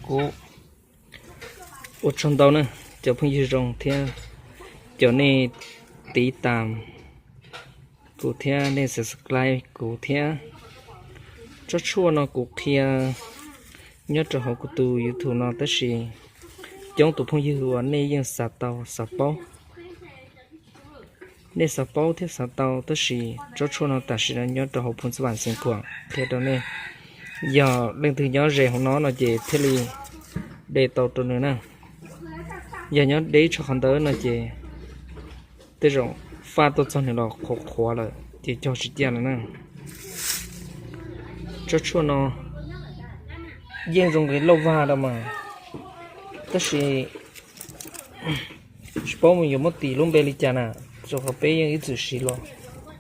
Kuv ua tsaug ntau na, cov phooj ywg zoo thiab cov nej tiv tas kuv thiab nej subscribe kuv thiab. Tsob tshuaj no kuv qhia nyob rau hauv kuv tus YouTube no tab sis coob tus phooj ywg uas nej yeej xav tau xav paub. Nej xav paub thiab xav tau tab sis tsob tshuaj no tam sim no nyob rau hauv Phoos Xab Vam Xeev Khuam qhia rau nej. Yog leej twg nyob ze hauv no no ces thiaj li de tau rau nws na. Yog nyob deb tshaj qhov ntawd no ces tej zaum faj tuaj txog nws los qhuav qhuav lawm ces cog tsis ciaj lawm na. Tsob tshuaj no yeej zoo nqi lauj vag rau mas, tab sis tsis paub mus yuav muab tis lub npe li cas na, rau qhov peb yeej ib txwm siv los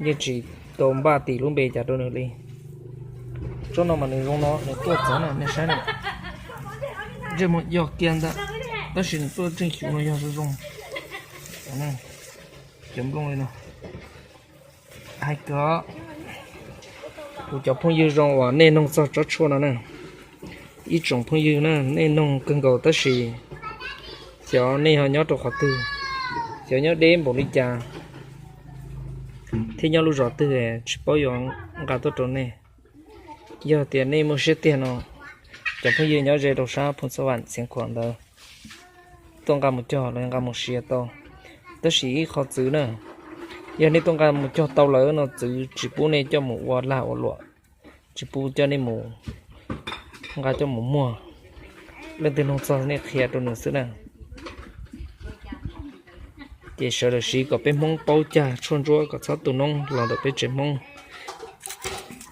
yeej tsis tau npaj tis lub npe cas rau nws li. Tsob no mas nws zoo no nws tuaj txog na nej saib na, ntsej muag yog kiag ntag, tab sis nws tuaj tseem xyuv no yog zoo zoo. Cov nplooj li no hais kom kuv cov phooj ywg zoo uas nej noog txog tsob tshuaj no na. Ib tsoom phooj ywg na, nej noog kawg nkaus tab sis xyov nej ho nyob rau qhov twg, xyov nyob deb npaum li cas thiab nyob lub zos twg tsis paub yuav nqa tuaj rau nej. Yog tias nej muaj siab tiag no, cov phooj ywg nyob ze rau sab Phoos Xab Vam Xeev Khuam ntawd tuaj nqa mus cog los nqa mus siav tau. Tab sis ib qho txwv na, yog nej tuaj nqa mus cog tau lawm no txwv tsis pub nej coj mus ua lag ua luam, tsis pub coj nej mus nqa coj mus muag. Leej twg noog txog nej qhia rau nws xwb na. Ces sawv daws siv kom peb Hmoob paub cag tshuaj ntsuab kom txhob tu noob los ntawm peb tsev Hmoob,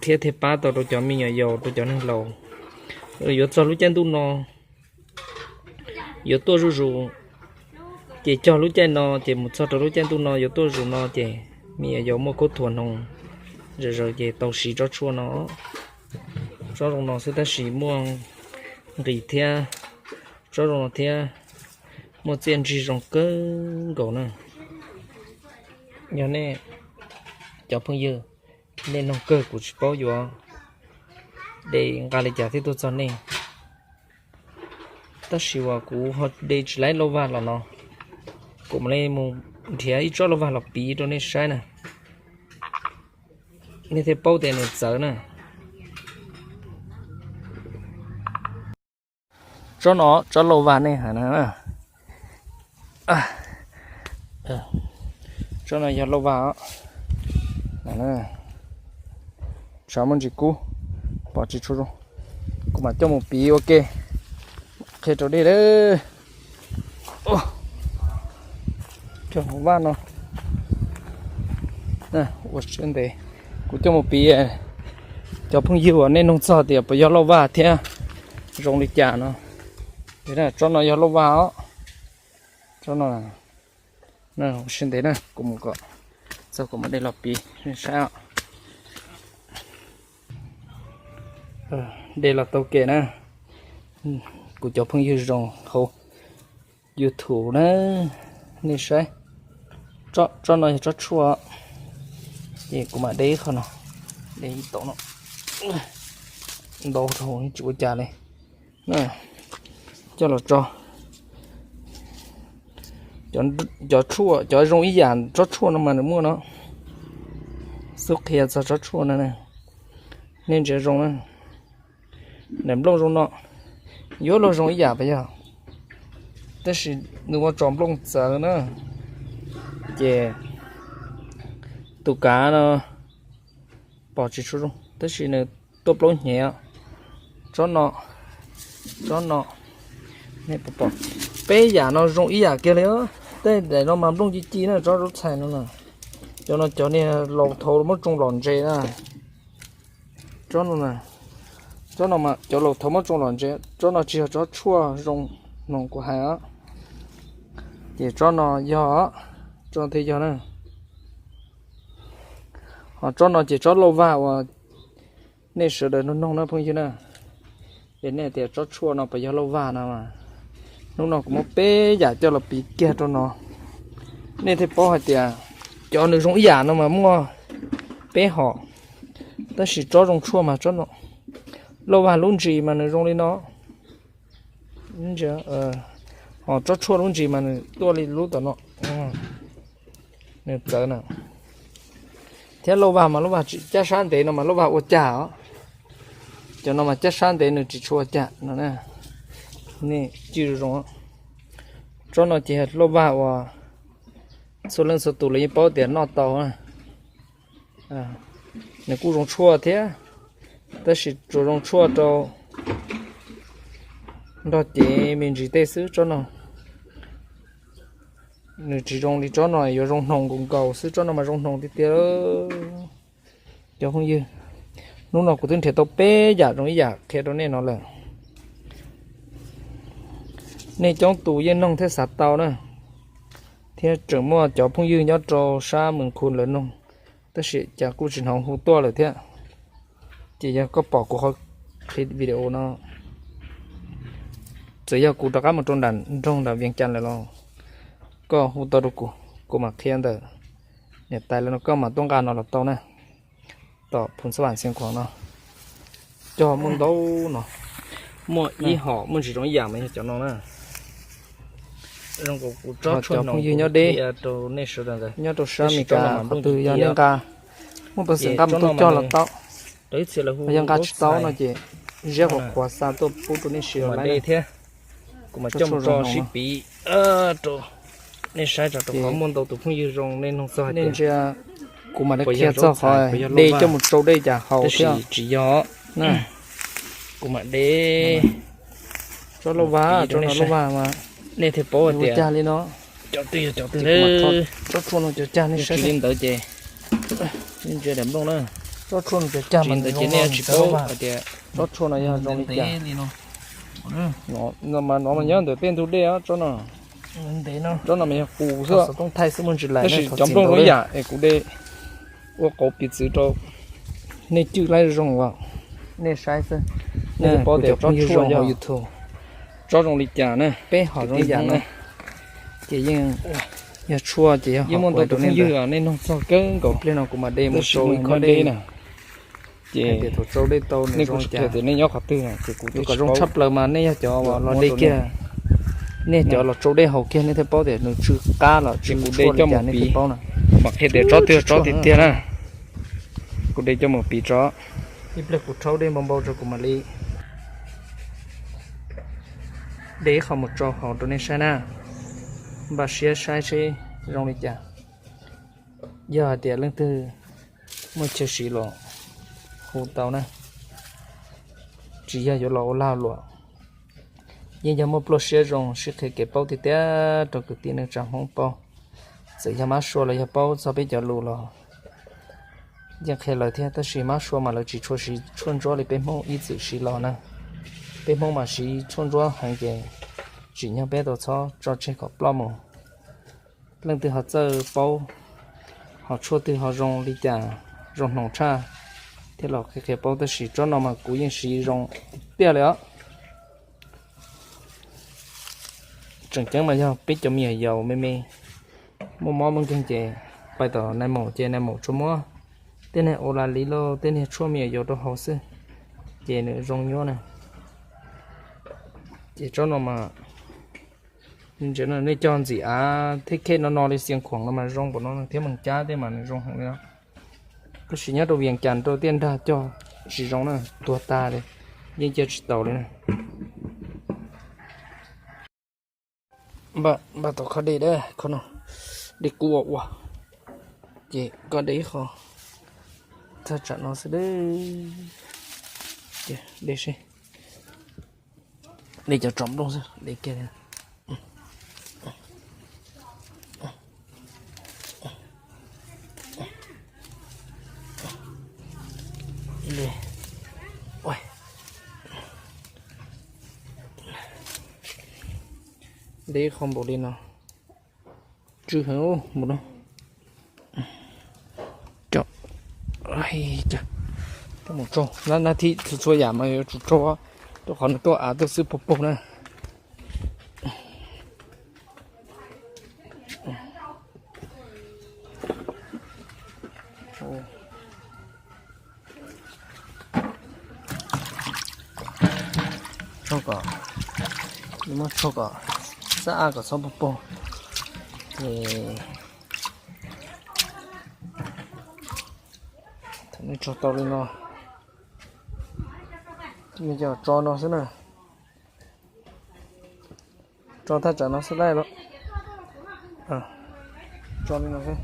thiab thiaj pab tau rau cov me nyuam yaus rau cov neeg laus. Yuav txog lub caij ntuj no yuav tuaj zuj zus, ces cog lub caij no ces mus txog rau lub caij ntuj no yuav tuaj zus no ces me nyuam yaus muaj khaub thuas hnoos zom zaws ces tau siv tsob tshuaj no. Tsob zoo no xwb tab sis muaj nqis thiab, tsob zoo no thiab muaj txiaj ntsig zoo kawg nkaus na. Yog nej cov phooj ywg, nej noog kawg kuv tsis paub yuav de nqa li cas thiaj tuaj txog nej. Tab sis uas kuv ho de tsis laib lauj vag los no, kuv mam li mus nrhiav ib tsob lauj vag los piv rau nej saib na, nej thiaj paub tias nws txawv na. Tsob no tsob lauj vag nej hais na, tsob no yog lauj vag os. Tshav muaj ntsis kub, pom tsis tshua zoo, kuv mam coj mus piv ua ke qhia rau nej lawm. Cog hauv vaj no ua siab ntev, kuv coj mus piv cov phooj ywg uas nej noog txog tias puas yog lauj vag thiab zoo li cas no. Tsob no yog lauj vag os. Tsob no ua siab ntev na, kuv mus kom txog kuv mam de los piv nej saib os. De los tau ke na, kuv cov phooj ywg zoo hauv YouTube na, nej saib. Tsob no yog tsob tshuaj, ces kuv mam de ib qho no, de ib tom no, ntau rau tsis ua cas li. Coj los tso. Cov tshuaj, cov zoo ib yam tsob tshuaj no mas nws muaj no. Xub qhia txog tsob tshuaj no, nej ntsia zoo na. Daim nplooj zoo no, yuav luag zoo ib yam pas yog, tab sis nws ua tso nplooj txawv na, ces tus kav no pom tsis tshua zoo tab sis nws tuaj plaub hnyev. Tsob no, tsob no, peb yam no zoo ib yam kiag li. Tej daim no mas nplooj ci ci na, tsob zaub txhais no na. Cov no cov niag laus thaud muab tsoo lom ntses na. Tsob no, tsob no mas cov laus thaud muab tsoo lom ntses, tsob no tsis yog tsob tshuaj zoo no kuv hais os. Ces tsob no yog, tsob no thiaj yog na. Ho tsob no ces tsob lauj vag uas nej sawv daws noog noog na phooj ywg na. Es nej tias tsob tshuaj no puas yog lauj vag no mas, hnub no kuv muab peb yam coj los piv kiag rau no, nej thiaj paub hais tias cov nws zoo ib yam no mas muaj peb hom, tab sis tsob zoo tshuaj mas tsob no, lauj vag lub ntsis mas nws zoo li no. Ntsia, ho tsob tshuaj lub ntsis mas nws tuaj li lub tom no, nws txawv na. Thiab lauj vag mas lauj vag tsis cab sab ntev no mas lauj vag ua cag os. Cov no mas cab sab ntev nws tsis tshua ua cag no. Nej cim zoo. Tsob no ces lauj vag uas txhua leej txhua tus los yeej paub tias noj tau na. Nws kuj zoo tshuaj thiab, tab sis tsuas zoo tshuaj rau nrog cev me ntsis tej xwb tsob no. Nws tsis zoo li tsob no, yuav zoo hnoos nkaus nkaus xwb, tsob no mas zoo hnoos tiag tiag. Cov phooj ywg, hnub no kuv twb nrhiav tau peb yam zoo ib yam qhia rau nej no lawm. Nej coob tus yeej noog thiab xav tau na, thiab tseem muaj cov phooj ywg nyob rau sab Mes Khus lawv noog, tab sis cas kuj tsis hnov hu tuaj lawm thiab. Ces yog koj pom kuv qhov clip video no, txawm yog kuv rov qab mus rau nram nroog nram Vias Cas lawm los koj hu tau rau kuv, kuv mam qhia ntawm niam tais lawv no koj mam tuaj nqa no los tau na. Tom Phu Xab Vam Xeev Khuam no cog muaj ntau no, muaj ib hom muaj ntsis zoo ib yam mas yog cov no na. Zoo nkaus kuv tsob tshuaj no nyob deb, nyob rau sab Mes Kas qhov twg yog nej nqa, muaj peev xwm nqa mus tuaj cog los tau. Yog nqa tsis tau no ces ziab qhuav qhuav xa tuaj pub rau nej siv los lawm thiab. Kuv mam coj mus tso sib piv rau nej saib, tso rau qhov muaj ntau tus phooj ywg zoo nej noog txog hais tias, ntsia, kuv mam li qhia txog qhov de coj mus tsau dej cas haus thiab. Tsis yog, kuv mam de tsob lauj vag, tsob no lauj vag mas nej thiaj paub hais tias cog li no. Cov twg yog cov twg, tsob tshuaj no cov cag nej saib li ntawd ces, ntsia daim nplooj na, tsob tshuaj no cov cag mas ntawd ces nej tsis paub hais tias tsob tshuaj no yog zoo li cas. No mas nyob ntawm tej ntug dej tsob no. Tsob no mas yog qus xwb, tab sis cov nplooj zoo ib yam es kuv de ua qauv piv txwv rau nej cim laib zoo os. Nej saib xwb, nej paub tias tsob tshuaj yog YouTube, tsob zoo li cas na. Peb hom zoo ib yam na, ces yeej yog tshuaj ces yog hom kuv rau nej ntawd. Nej noog txog kawg nkaus, pliag no kuv mam de mus tsau nyob deb na. Ces tias thaum tsau dej tau nws zoo li cas, tias nej nyob qhov twg ces kuv twb kom zoo tshaj plaws mas nej yog cov los de kiag, nej cov los tsau dej haus kiag nej thiaj paub tias nws tsw qab los tsw tshuaj li cas nej thiaj paub na. Mam qhia tias tsob twg tsob tiag tiag na. Kuv de coj mus piv tso. Ib pliag kuv rhaub dej npau npau rau kuv mam li de ib qho mus tsau hauv rau nej saib na. Npaj siab saib seb zoo li cas. Yog hais tias leej twg muaj chaw siv los hu tau na, tsis yog yuav los ua lag luam. Yeej yog muaj pluaj siab zoo sib qhia kev paub tiag tiag rau kwv tij neej tsa Hmoob paub. Txawm yog mab sua los yog paub txog peb cov lus los yeej qhia lawv thiab, tab sis mab sua mas lawv tsis tshua siv tshuaj ntsuab li peb Hmoob ib txwm siv los na. Peb Hmoob mas siv tshuaj ntsuab heev ces tsim nyog peb tau txhob tso tseg kom ploj mus. Leej twg ho txawj paub, ho tshuaj twg ho zoo li cas, zoo hnoos tshaj thiab los qhia qhia paub, tab sis tsob no mas kuv yeej siv zoo tiag tiag li os. Tseem ceeb mas yog peb cov me nyuam yaus me me muaj mob muaj nkeeg ces pais tom nais maum ces nais maum tsuas muab tej niag ua la li lauj tej niag tshuaj me nyuam yaus rau haus xwb, ces nws zoo nyuaj na. Ces tsob no mas nej cog ntxim av thiab khej no no li Xiav Khuam no mas zoo npaum no thiab Moos Cab tej mas nws zoo heev li no. Tab sis nyob rau Vias Cas rau tiaj nrag cog tsis zoo na, tuag tag li, yeej cog tsis taus li na. Npaj tau qhov de, qhov no de kub ua ua, ces koj de ib qho thaj tsam no xwb. De seb, de cov tsom nplooj xwb, de kiag. De ib qho npaum li no, tsw heev npaum no. Mus tsaug, nab thib txhua txhua yam mas yuav tsum tsaug, rau qhov nws tuaj av tuaj xwb puag puag na. Tsaug kom Muab tso kom xab ab kom txhob puag puag. Ces thaum nej tso tau li no, nej coj tso no xwb na. Tso thaj tsam no xwb lawm. Tso li no xwb.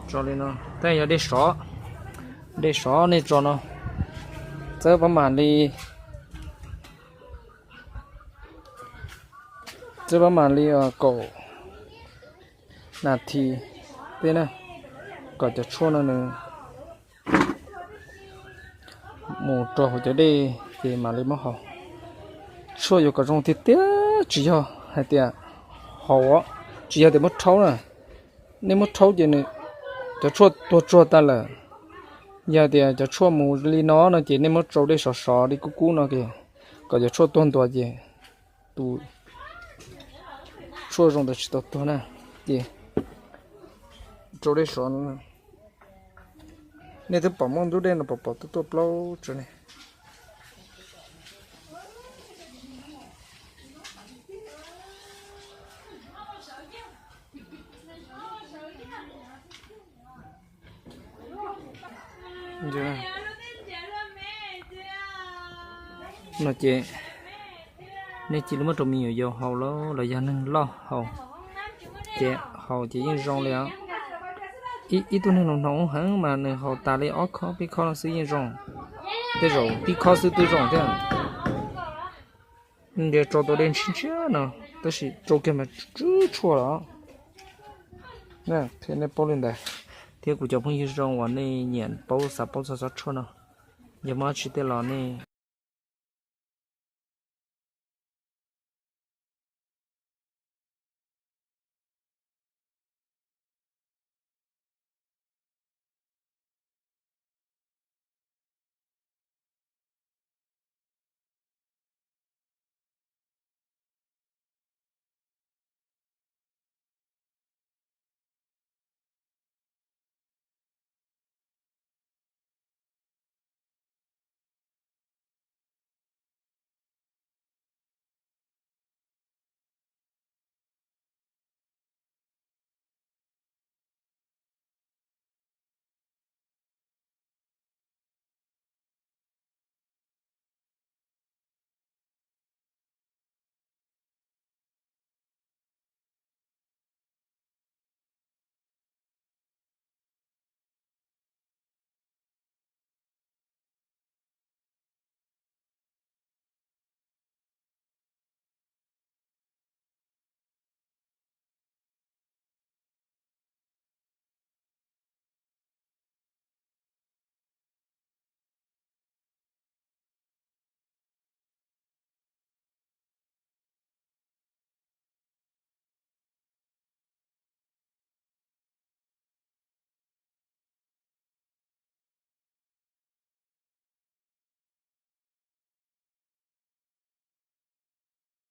Tso li no, tej yog dej sov. Dej sov nej tso no. Txawb pab mam li, txawb pab mam li kaum nas this tej na, kom cov tshuaj no nws mus rau hauv cov dej ces mam li muab haus. Tshuaj yuav kom zoo tiag tiag tsis yog hais tias haus, tsis yog tias muab rhaub na. Nej muab rhaub ces nws, cov tshuaj tuag tsuag tag lawm. Yog tias cov tshuaj mus li no no ces nej muab tsau dej sov sov li kub kub no ces kom cov tshuaj tuag ntua ces tus tshuaj zoo tas tsis tau tuag na. Ces tsau dej sov no, nej twb pom muaj ntub dej no pom pom tuaj tuaj plaub tsav ne. No ces nej cia li muab rau me nyuam yaus haus los yog neeg loj haus, ces haus ces yeej zoo li os. Ib tug neeg hnoos heev mas nws haus tas li ob khob peb khob no xwb yeej zoo. Tej zaum tib khob xwb twb zoo thiab. Ntias tso tau dej ntshiab ntshiab no, tab sis tso kiag mas tsw tshuaj los. Qhia nej paub li ntawd. Thiab kuv cov phooj ywg zoo uas nej nyiam paub xav paub txog tsob tshuaj no, yog muaj dab tsi tej los nej